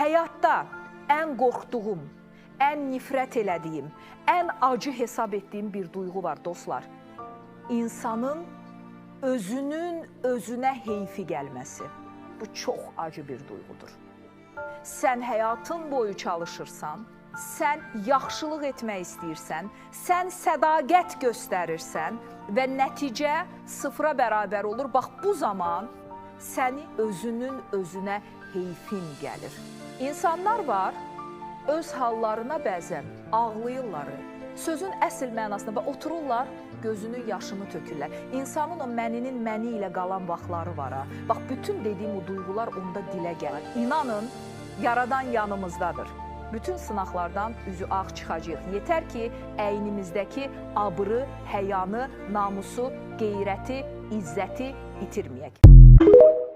Həyatda ən qorxduğum, ən nifrət elədiyim, ən acı hesab etdiyim bir duyğu var dostlar. İnsanın özünün özünə heyfi gəlməsi. Bu çox acı bir duyğudur. Sən həyatın boyu çalışırsan, sən yaxşılıq etmək istəyirsən, sən sədaqət göstərirsən və nəticə sıfıra bərabər olur. Bax bu zaman səni özünün özünə heyfin gəlir. İnsanlar var, öz hallarına bəzən ağlayırlar. Sözün əsl mənasında bax, otururlar, gözünün yaşını tökürlər. İnsanın o məninin məni ilə qalan vaxtları var ha. Bax bütün dediyim o duyğular onda dilə gəlir. İnanın, Yaradan yanımızdadır. Bütün sınaqlardan üzü ağ çıxacağıq. Yetər ki, əynimizdəki abrı, həyanı, namusu, qeyrəti, izzəti itirməyək.